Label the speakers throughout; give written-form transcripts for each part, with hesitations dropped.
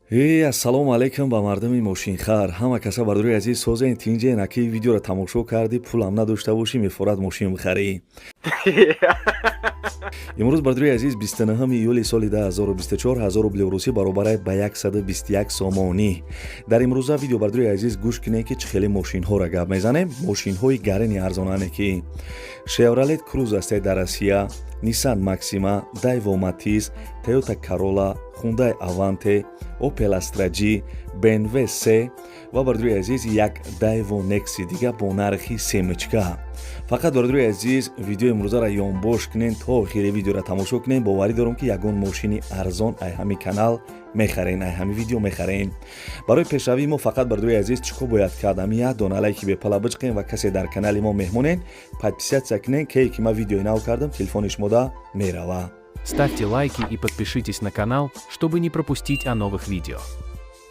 Speaker 1: Эй, ассалому алайкум ба мардуми мошинхар. Ҳама каса, бардори азиз, созен, тинҷен. Аки видеоро тамошо кардӣ, пулам надошта бошӣ, мефорад мошин бихарӣ. Имрӯз, бардори азиз, 29 июли соли 2024, 1000 рубли русӣ баробарай ба 121 сомонӣ. Дар имрӯза видео, бардори азиз, гӯш кунед, ки чӣ хеле мошинҳоро гап мезанем, мошинҳои гарини арзонане, ки Шевролет Круз астай дар Россия, Ниссан Максима, Дайво Матиз, Тойота Карола, Хундай Аванте, Опел Астра G, БМВ С ва, бардори азиз, як Дайво Некси дига бо нархи семечка. Фақат, бардори азиз, видеои имрӯзаро ёнбош кунен, то охири видеоро тамошо кунен. Боварӣ дорам, ки ягон мошини арзон ай ҳами канал мехарен, ай ҳами видео мехарен. Барои пешравии мо фақат, бардори азиз, чӣ кор бояд кард? Ҳами як дона лайки бепала бичиқем ва касе дар канали мо меҳмонен, подписаться кунен, кее ки ман видеои нав кардам, телефони шумода мерава.
Speaker 2: Ставьте лайки и подпишитесь на канал, чтобы не пропустить о новых видео.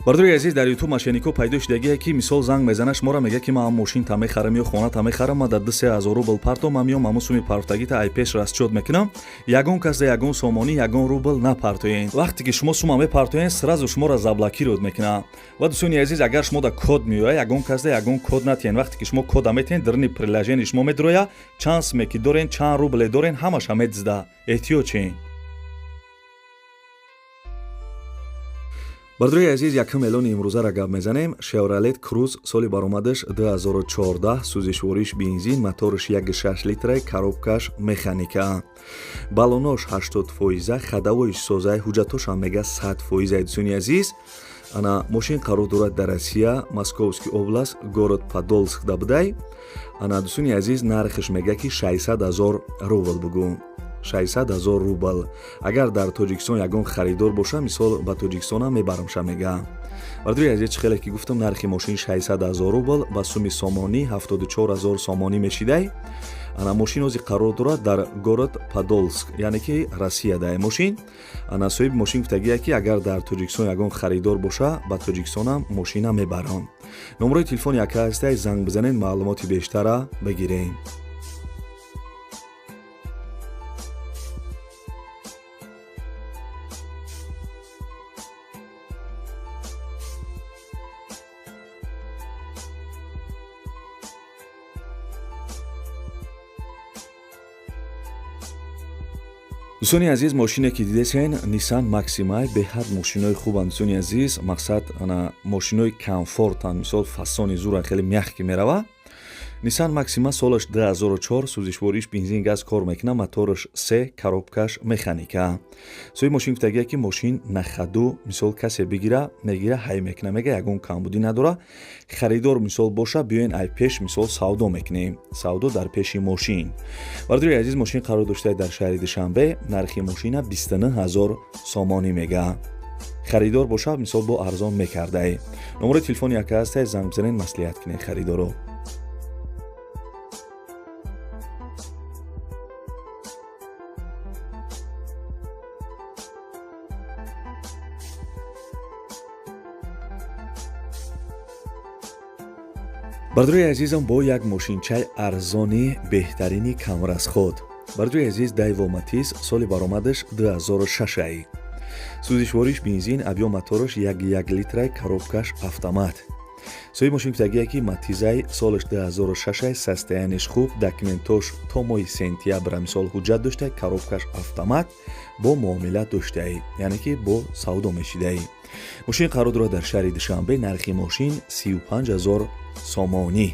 Speaker 1: Бардори азиз, дар Ютуб мошеннико пайдо шудагие, ки мисол занг мезана, шуморо мега, ки ман мошин-та мехарам ё хона-та мехарам, ман дар 2-3 ҳазор рубл парто, ман миём, ҳамун суми партогита ай пеш расчёт мекунам. Ягон кас да ягон сомонӣ, ягон рубл напартоен. Вақте ки шумо сума мепартоен, сразу шуморо заблокировать мекунам. Ва, дӯстони азиз, агар шумо да код меояд, ягон кас да ягон код натиҳен. Вақте ки шумо кода метиҳен, даруни приложение шумо медроя, чанд суме ки дорен, чанд рубле дорен, ҳамаша медизда. Эҳтиёт шен. Бардори азиз, якум эълони имрӯзаро гап мезанем. Шевролет Круз, соли баромадаш 2014, сӯзишвориш бензин, мотораш 1,6 литра, коробкаш механика, баллонош 80 фоиза, ходовойш созаи, ҳуҷҷатошам мега 100 фоиза. Дӯстони азиз, ана мошин қарор дорад дар Россия, Московский область, город Подолск да будай. Ана, дӯстони азиз, нархаш мега, ки 600 ҳазор рубл бугӯ, 600 ҳазор рубл. Агар дар Тоҷикистон ягон харидор боша, мисол, ба Тоҷикистонам мебарамша, мега. Бардори азиз, чӣ хеле ки гуфтам, нархи мошин 600 ҳазор рубл, ба суми сомонӣ 74 ҳазор сомонӣ мешидай. Ана мошин ҳозир қарор дорад дар город Подолск, яъне ки Россия дай мошин. Ана соҳиби мошин гуфтагия, ки агар дар Тоҷикистон ягон харидор боша, ба Тоҷикистонам мошина мебарам. Номерои телефони яка ҳастай, занг бизанед, маълумоти бештара бигирем. Дӯстони азиз, мошине ки дидесен, Нисан Максимай. Беҳад мошинои хубанд, дӯстони азиз. Мақсад, ана мошинои комфортанд, мисол, фасони зуран, хеле мягкий мерава. Нисан Максима, солаш 2004, сӯзишвориш бензин, газ кор мекунад, мотораш се, коробкаш механика. Соҳиби мошин гуфтагия, ки мошин на ходу, мисол, касе бигира, мегира, ҳай мекуна, мега, ягон камбудӣ надора. Харидор, мисол, боша, биёен, ай пеш, мисол, савдо мекунем, савдо дар пеши мошин. Бардори азиз, мошин қарор доштае дар шаҳри Душанбе, нархи мошина 29 ҳазор сомонӣ мега. Харидор боша, мисол, бо арзон мекардаe. Номерои телефони яка ҳастае, занг бизанед, маслиҳат кунед харидоро. Бардори азизам, бо як мошинчаи арзони беҳтарини камрасход. Бардори азиз, Дайво Матиз, соли баромадаш 2006, сӯзишвориш бензин, объём мотораш 1,1 литрай, коробкаш автомат. Соҳиби мошин гуфтагие, ки Матизай, солаш 2006, состояниеш хуб, документош то моҳи сентябра, мисол, ҳуҷҷат дошта, коробкаш автомат, бо муомила доштаи, яъне ки бо савдо мешидаи. Мошин қарор дорад дар шаҳри Душанбе, нархи мошин 35 ҳазор сомонӣ.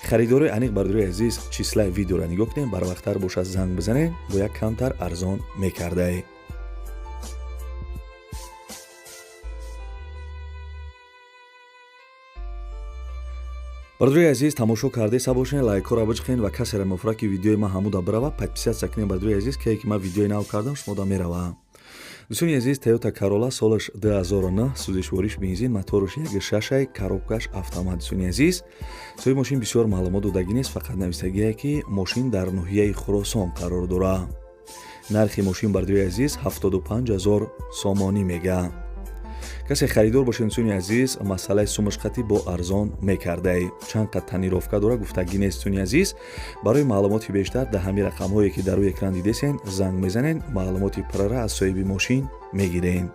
Speaker 1: Харидорои аниқ, бардори азиз, числаи видеоро нигоҳ кунем, барвақттар бошад, занг бизанед, бо як камтар арзон мекардаe. Бардори азиз, тамошо кардеса бошен, лайкҳоро биҷиқен ва касеро мефурад, ки видеои ман ҳамуда бирава, подписаться кунем. Бардори азиз, кае ки ман видеои нав кардам, шумода мерава. Дӯстони азиз, Тойота Карола, солаш 2009, сӯзишвориш бензин, мотораш 1,6, коробкаш автомат. Дӯстони азиз, соҳиби мошин бисёр маълумот додагӣ нест, фақат нависагие, ки мошин дар ноҳияи Хуросон қарор дорад. Нархи мошин, бардори азиз, 75 ҳазор сомонӣ мега. Касе харидор бошед, дӯстони азиз, масъалаи сумаш қати бо арзон мекардаи. Чанд қад тонировка дора, гуфтагӣ нест. Дӯстони азиз, барои маълумоти бештар дар ҳамин рақамҳое, ки дар рӯи экран дидесен, занг мезанен, маълумоти пуррара аз соҳиби мошин мегирем.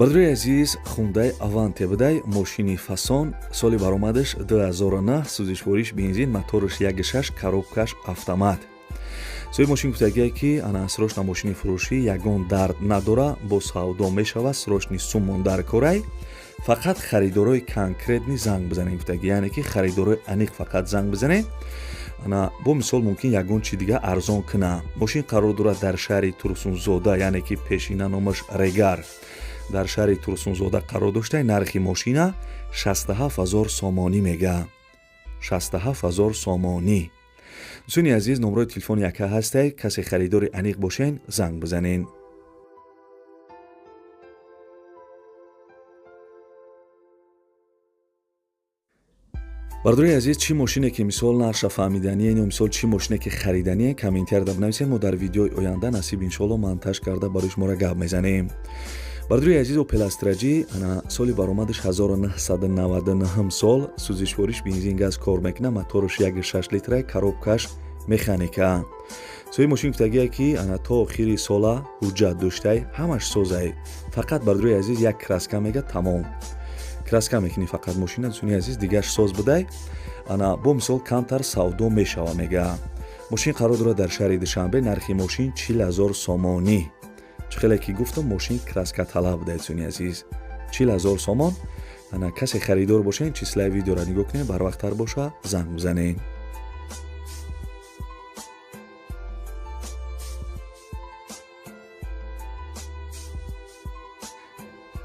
Speaker 1: Бародарои азиз, Хундай Аванте будай, мошини фасон, соли баромадаш 2009, сӯзишвориш бензин, мотораш 1.6, коробкаш автомат. Соҳиби мошин гуфтагие, ки ана срочно мошини фурӯшӣ, ягон дард надора, бо савдо мешавад, срочный суммон дар корай, фақат харидорои конкретный занг бизанед гуфтаги, яъне ки харидорои аниқ фақат занг бизанед. Ана бо мисол мумкин ягон чи дига арзон куна. Мошин қарор дорад дар шаҳри Турсунзода, яъне ки пешина номаш Регар, дар шаҳри Турсунзода қарор дошта. Нархи мошина 67 ҳазор сомонӣ мега, 67 ҳазор сомонӣ. Дӯстони азиз, номрои телефони яка ҳастай, касе харидори аниқ бошен, занг бизанен. Бародарои азиз, чӣ мошине ки мисол нарша фаҳмидание ё мисол чӣ мошине ки харидание, комментарияда бинависед. Мо дар видеои оянда, насиб иншоалло, монтаж карда барои шуморо гап мезанем. Бародарои азиз, Опел Астра J, ана соли баромадаш 1999 сол, сӯзишвориш бензин, газ кор мекунад, мотораш 1.6 литра, коробкаш механика. Соҳиби мошин гуфтагие, ки ана то охири сола ҳуҷҷат доштай, ҳамаш созай, фақат, бародарои азиз, як краска мега, тамом, краска мекунӣ фақат мошина. Дӯстони азиз, дигаш соз будай. Ана бо мисол камтар савдо мешава мега. Мошин қарор дорад дар шаҳри Душанбе, нархи мошин 40 000 сомонӣ. Чӣ хеле ки гуфтам, мошин краскаталаб будай. Дӯстони азиз, 40 000 сомон. Ана касе харидор бошен, числаи видеоро нигоҳ кунед, барвақттар боша, занг бизанед.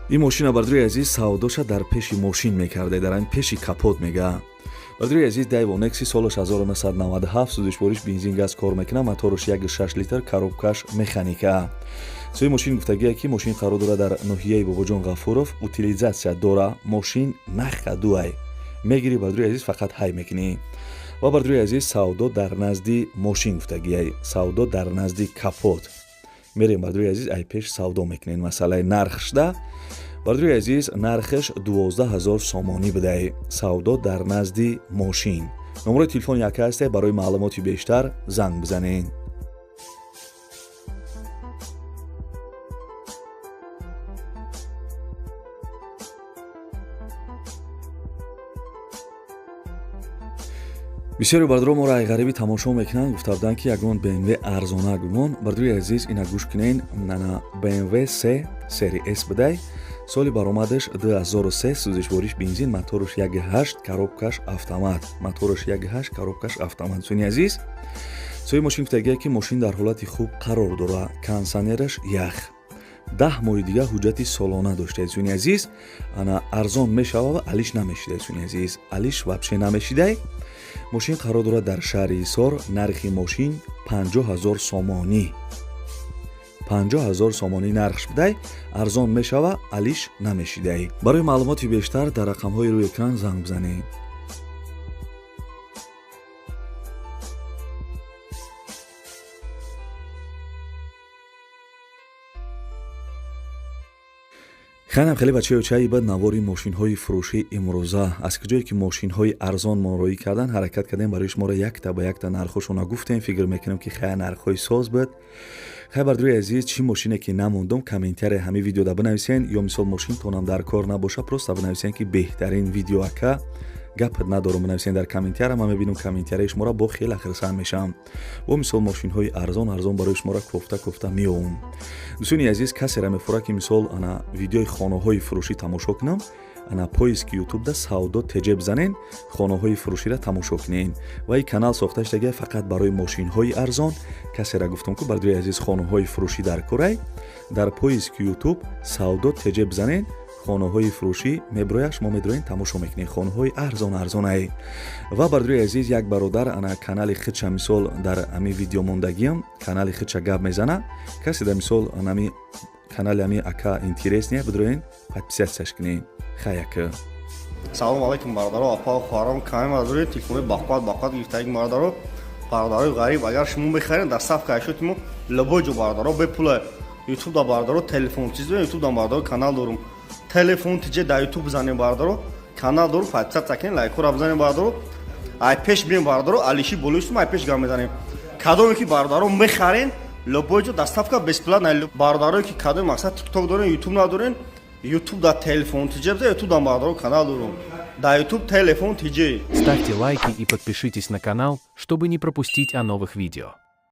Speaker 1: Ин мошина, бародарои азиз, савдоша дар пеши мошин мекарда, дар ҳамин пеши капот мега. Бародарои азиз, Дайво Некси, солаш 1997, сӯзишвориш бензин, газ кор мекунад, мотораш 1.6 литр, коробкаш механика. Соҳиби мошин гуфтагие, ки мошин қарор дорад дар ноҳияи Бобоҷон Ғафуров, утилизация дора мошин, нахадуай мегирӣ, бародарои азиз, фақат ҳай мекунӣ. Ва, бародарои азиз, савдо дар назди мошин гуфтагиай, савдо дар назди капот мерем. Бародарои азиз, ай пеш савдо мекунем. Масъалаи нарх шуда, бародарои азиз, нархаш 12 000 сомонӣ будай, савдо дар назди мошин. Номерои телефони яка ҳасте, барои маълумоти бештар занг бизанед. Бисёре бародаро моро айғарибӣ тамошо мекунанд, гуфта буданд, ки ягон БМВ арзона гумон. Бародарои азиз, ина гӯш кунен, ана БМВ с серия С будай, соли баромадаш 2003, сӯзишвориш бензин, мотораш 1.8, коробкаш автомат, мотораш 1.8, коробкаш автомат. Дӯстони азиз, соҳиби мошин гуфтагие, ки мошин дар ҳолати хуб қарор дорад, кондитсионераш ях, 10 моҳи дига ҳуҷҷати солона доштед. Дӯстони азиз, ана арзон мешава ва алиш намешидай. Дӯстони азиз, алиш вообще намешидай. Мошин қарор дорад дар шаҳри Ҳисор, нархи мошин 50 000 сомонӣ, 50 000 сомонӣ нархш будай, арзон мешава, алиш намешидай. Барои маълумоти бештар дар рақамҳои рӯи экран занг бизанед. Хайнам хеле бачаё, чаи бад навори мошинҳои фурӯшии имрӯза. Аз куҷое ки мошинҳои арзон мо роӣ кардан ҳаракат кардем, барои шуморо якта ба якта нархҳошона гуфтем. Фикр мекунем, ки хая нархҳои соз буд. Хай, бародарои азиз, чӣ мошине ки намондум, комментария ҳамин видеода бинависен, ё мисол мошинтонам дар кор набоша, просто бинависен, ки беҳтарин видео, ака, гапат надорум, бинависен дар комментария. Ман мебинам комментарияи шуморо, бо хеле хирсан мешавам. Бо мисол мошинҳои арзон арзон барои шуморо кофта кофта меовум. Дӯстони азиз, касеро мефурад, ки мисол ана видеои хонаҳои фурӯшӣ тамошо кунам, ана поиски ютубда «Савдо теҷе» бизанен, хонаҳои фурӯширо тамошо кунен. Ва ин канал сохта шудагия фақат барои мошинҳои арзон. Касеро гуфтам, ку, бародарои азиз, хонаҳои фурӯшӣ дар корай, дар поиски ютуб «Савдо теҷе» бизанен, хонаҳои фурӯшӣ мебирояд, шумо медроен, тамошо мекунед хонаҳои арзон арзонае. Ва, бародарои азиз, як бародар ана канали худша мисол дар ҳами видео мондагиам, канали худша гап мезана. Касе дар мисол анами канали ами ака интересный, бидроен, подписаться ш кунед. Хаяка.
Speaker 3: Салому алайкум, бародаро, апа, хоҳарон. Каме бародари телефони бақват бақват гирифтаги, бародаро, бародарои ғариб, агар шумо мехаред, доставка ашёти мо любой ҷо, бародаро, бепула. Ютуб да, бародаро, телефон чиз, ютуб да, бародаро, канал дорум, «Телефон тиҷе» дар ютуб бизанем, бародаро, канал дорум, подписаться кунед, лайкҳоро бизанем, бародаро. Ай пеш бием, бародаро, алиши болоистум, ай пеш гап мезанем. Кадоме ки, бародаро, мехарен, любой ҷо доставка бесплатно. Бародарое ки кадоми мақсад тикток дорен, ютуб надорен. Ютуб да Телефон ТЖ биза, Ютуб да, бародаро, канал дорум. Да, Ютуб Телефон ТЖ.
Speaker 2: Ставьте лайки и подпишитесь на канал, чтобы не пропустить о новых видео.